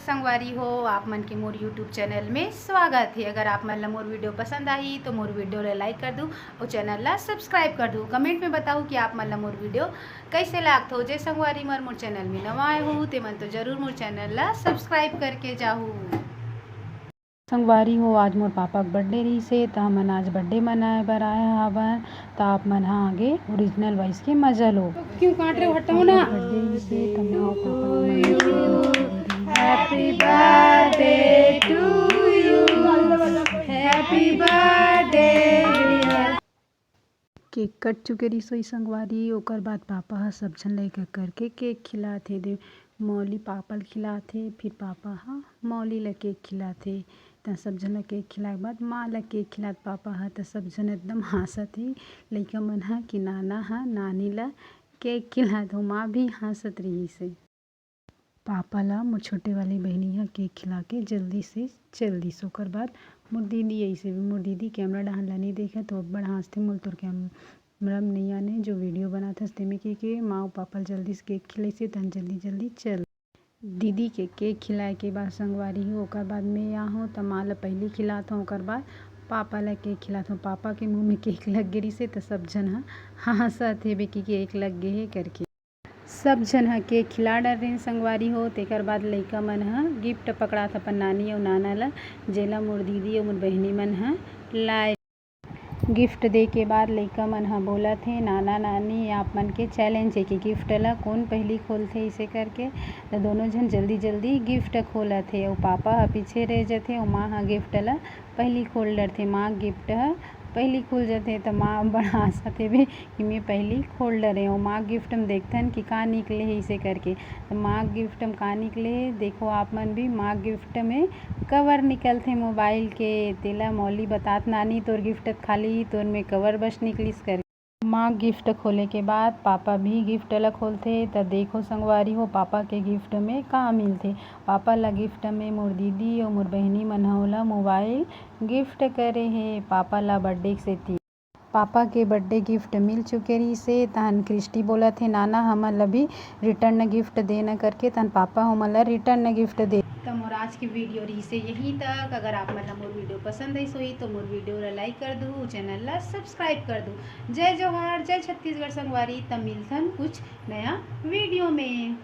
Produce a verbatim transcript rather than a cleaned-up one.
संगवारी हो, आप मन के मोर YouTube चैनल में स्वागत हे। अगर आप मन ला मोर वीडियो पसंद आही तो मोर वीडियो ला लाइक कर दू अउ चैनल ला सब्सक्राइब कर दू। कमेंट में बताओ कि आप मन ला मोर वीडियो कैसे लागत हो। जे संगवारी मन मोर चैनल में नवा आए हो ते मन तो जरूर मोर चैनल ला सब्सक्राइब करके जाहू। संगवारी हो, आज मोर पापा के बर्थडे रहिस हे, त हमन आज बर्थडे मनाए बर आए हावन। त आप मन ह आगे ओरिजिनल वॉइस के मजा लो। क्यों काट रहे हो? हटाओ ना। बर्थडे रहिस हे, त मैं अउ पापा के मनाए बर Happy birthday to you, happy birthday। Cake cut चुके रहिस होही संगवारी, ओकर बाद पापा ह सब झन ल एक एक करके केक खिलात हे। दे मौली पापा ल खिलात हे, फिर पापा ह मौली ल केक खिलात हे। त सब झन ल केक खिलाए के बाद माँ ल केक खिलात पापा ह, त सब झन एकदम हाँसत हे लइका मन ह कि नाना ह नानी ल केक खिलात हो। माँ भी हाँसत रहिस हे। पापा ला मोर छोटे वाली बहिनी ह केक खिला के जल्दी से चल दिस। ओकर बाद मोर दीदी, अइसे भी मोर दीदी कैमरा डाहन ला नइ देखत, वो अब्बड़ हाँसथे, मोल तोर कैमरा में नइ आने, जो वीडियो बनात हस तेमे के, के माँ अउ पापा ला जल्दी से केक खिलाइसे, तहन जल्दी जल्दी चल। दीदी के केक खिलाए के बाद संगवारी हो, ओकर बाद मैं आहूँ, त माँ ला पहिली खिलात हूँ, ओकर बाद पापा ला केक खिलात हूँ। पापा के मुँह में केक लग गे रिसे, त सब झन ह हाँसत हेबे कि केक लग गे हे करके। सब झन ह केक खिला डर रहिन संगवारी हो। तेकर बाद लइका मन ह गिफ्ट पकड़ात अपन नानी अउ नाना ल, जेला मोर दीदी अउ मोर बहिनी मन ह लाए। गिफ्ट दे के बाद लइका मन ह बोलत हे, "नाना नानी, आप मन के चैलेंज हे कि गिफ्ट ल कोन पहिली खोलथे," इसे करके। त दोनों झन जल्दी जल्दी गिफ्ट खोलत हे अउ पापा ह पीछे रह जथे अउ माँ ह गिफ्ट ल पहिली खोल डरथे। माँ गिफ्ट ह पहिली खुल जथे, त माँ बड़ हाँसत हेबे कि मैं पहिली खोल डरे हूँ। माँ गिफ्ट में देखथन कि का निकले हे इसे करके। त माँ गिफ्ट में का निकले हे, देखो आप मन भी, माँ गिफ्ट में कवर निकलथे मोबाइल के। तेला मौली बतात, "नानी, तोर गिफ्ट खाली तोर में कवर बस निकलिस," करके। माँ गिफ्ट खोले के बाद पापा भी गिफ्ट ल खोलथे। त देखो संगवारी हो, पापा के गिफ्ट में का मिलथे। पापा ला गिफ्ट में मोर दीदी अउ मोर बहिनी मन ह ओला मोबाइल गिफ्ट करे हे पापा ला बर्थडे के सेती। पापा के बर्थडे गिफ्ट मिल चुके रहिस हे, तहन क्रिस्टी बोलत हे, "नाना, हमन ला भी रिटर्न गिफ्ट देना," करके। तहन पापा हमन ला रिटर्न गिफ्ट दे। त मोर आज के वीडियो रहिस हे यहीं तक। अगर आप मन ला मोर वीडियो पसंद आइस होही तो मोर वीडियो ला लाइक कर दू, चैनल ला सब्सक्राइब कर दू। जय जोहार, जय छत्तीसगढ़ संगवारी। त मिलथन कुछ नया वीडियो में।